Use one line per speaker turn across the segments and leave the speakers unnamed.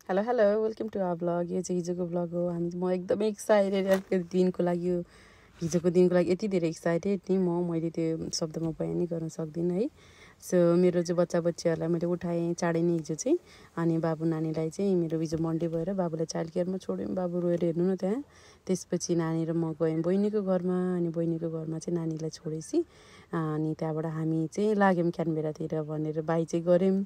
Hello hello welcome to our blog. यो चाहिँ हिजोको ब्लग हो। म एकदमै एक्साइटेड दिनको लागि, यो हिजोको दिनको लागि यति धेरै एक्साइटेड नि मैले त्यो शब्दमा बयानै गर्न सक्दिनँ है। सो मेरो चाहिँ बच्चाबच्चीहरूलाई मैले उठाएँ चाँडै नै हिजो चाहिँ। अनि बाबु नानीलाई चाहिँ मेरो हिजो मन्डे भएर बाबुलाई चाइल्ड केयरमा छोड्यौँ। बाबु रोएर हेर्नु न त्यहाँ। त्यसपछि नानी र म गयौँ बहिनीको घरमा। अनि बहिनीको घरमा चाहिँ नानीलाई छोडेपछि अनि त्यहाँबाट हामी चाहिँ लाग्यौँ क्यानबेरातिर भनेर बाई चाहिँ गऱ्यौँ।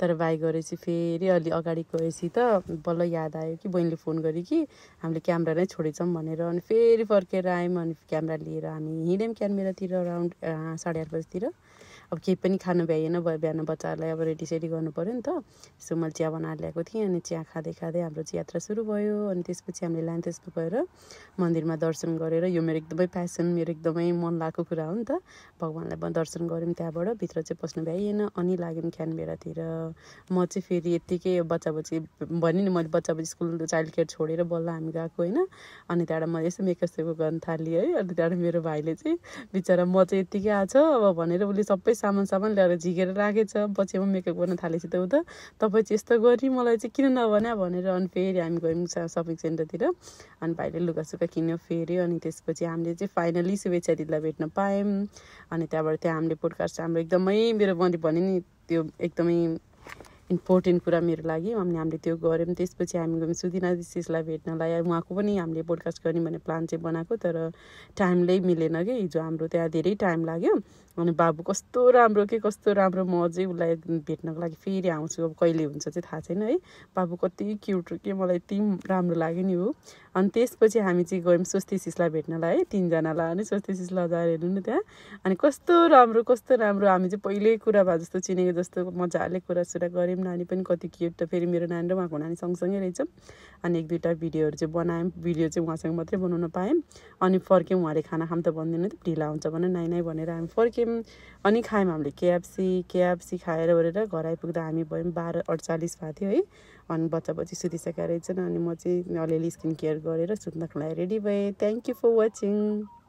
तर बाई गरेपछि फेरि अलि अगाडि गएपछि त बल्ल याद आयो कि बहिनीले फोन गऱ्यो कि हामीले क्यामेरा नै छोडेछौँ भनेर। अनि फेरि फर्केर आयौँ। अनि क्यामेरा लिएर हामी हिँड्यौँ क्यानबेरातिर अराउन्ड 8:30 बजीतिर। अब केही पनि खानु भ्याएन, बिहान बच्चाहरूलाई अब रेडीसेडी गर्नु पऱ्यो नि त। सो मैले चिया बनाएर ल्याएको थिएँ। अनि चिया खाँदै खाँदै हाम्रो चाहिँ यात्रा सुरु भयो। अनि त्यसपछि हामीले लान्थेसमा गएर मन्दिरमा दर्शन गरेर, यो मेरो एकदमै प्यासन, मेरो एकदमै मन लागेको कुरा हो नि त। भगवान्लाई दर्शन गऱ्यौँ। त्यहाँबाट भित्र चाहिँ पस्नु भ्याइएन। अनि लाग्यौँ क्यानबेरातिर। म चाहिँ फेरि यत्तिकै बच्चाबच्ची भने नि, मैले बच्चाबच्ची स्कुल चाइल्ड केयर छोडेर बल्ल हामी गएको होइन। अनि त्यहाँबाट मैले यसो मेकअप गर्न थालेँ है। अनि त्यहाँबाट मेरो भाइले चाहिँ बिचरा म चाहिँ यत्तिकै आएको छ अब भनेर उसले सबै सामान ल्याएर झिकेर राखेछ। पछि म मेकअप गर्न थालेपछि त उ त तपाईँ चाहिँ यस्तो गरी मलाई चाहिँ किन नभन्या भनेर। अनि फेरि हामी गयौँ सपिङ सेन्टरतिर। अनि भाइले लुगासुगा किन्यो फेरि। अनि त्यसपछि हामीले चाहिँ फाइनली शुभेच्छा दिदीलाई भेट्न पायौँ। अनि त्यहाँबाट त्यहाँ हामीले पोडकास्ट हाम्रो एकदमै मेरो मैले भने नि त्यो एकदमै इम्पोर्टेन्ट कुरा मेरो लागि। अनि हामीले त्यो गऱ्यौँ। त्यसपछि हामी गयौँ सुदिना दिदीलाई भेट्नलाई। उहाँको पनि हामीले पोडकास्ट गर्ने भन्ने प्लान चाहिँ बनाएको, तर टाइमले मिलेन कि हिजो हाम्रो त्यहाँ धेरै टाइम लाग्यो। अनि बाबु कस्तो राम्रो कस्तो राम्रो। म अझै उसलाई भेट्नको लागि फेरि आउँछु। अब कहिले हुन्छ चाहिँ थाहा छैन है। बाबु कति क्युट के मलाई यति राम्रो लाग्यो नि हो। अनि त्यसपछि हामी चाहिँ गयौँ स्वस्तिशिषलाई भेट्नलाई है, 3जनालाई। अनि स्वस्तिशिष लजाएर हेर्नु न त्यहाँ। अनि कस्तो राम्रो हामी चाहिँ पहिल्यै कुरा भए जस्तो चिनेको जस्तो मजाले कुरासुरा गऱ्यौँ। नानी पनि कति क्युट त, फेरि मेरो नानी र उहाँको नानी सँगसँगै रहेछौँ। अनि 1-2टा भिडियोहरू चाहिँ बनायौँ। भिडियो चाहिँ उहाँसँग मात्रै बनाउन पायौँ। अनि फर्क्यौँ। उहाँले खाना खाऊँ त भन्दैन, त ढिला हुन्छ भनेर नाइ भनेर हामी फर्क्यौँ। अनि खायौँ हामीले केएफसी खाएर ओरेर घर आइपुग्दा हामी भयौँ 12:48 भएको थियो है। अनि बच्ची सुतिसकेका रहेछन्। अनि म चाहिँ अलिअलि स्किन केयर गरेर सुत्नको लागि रेडी भएँ। Thank you for watching.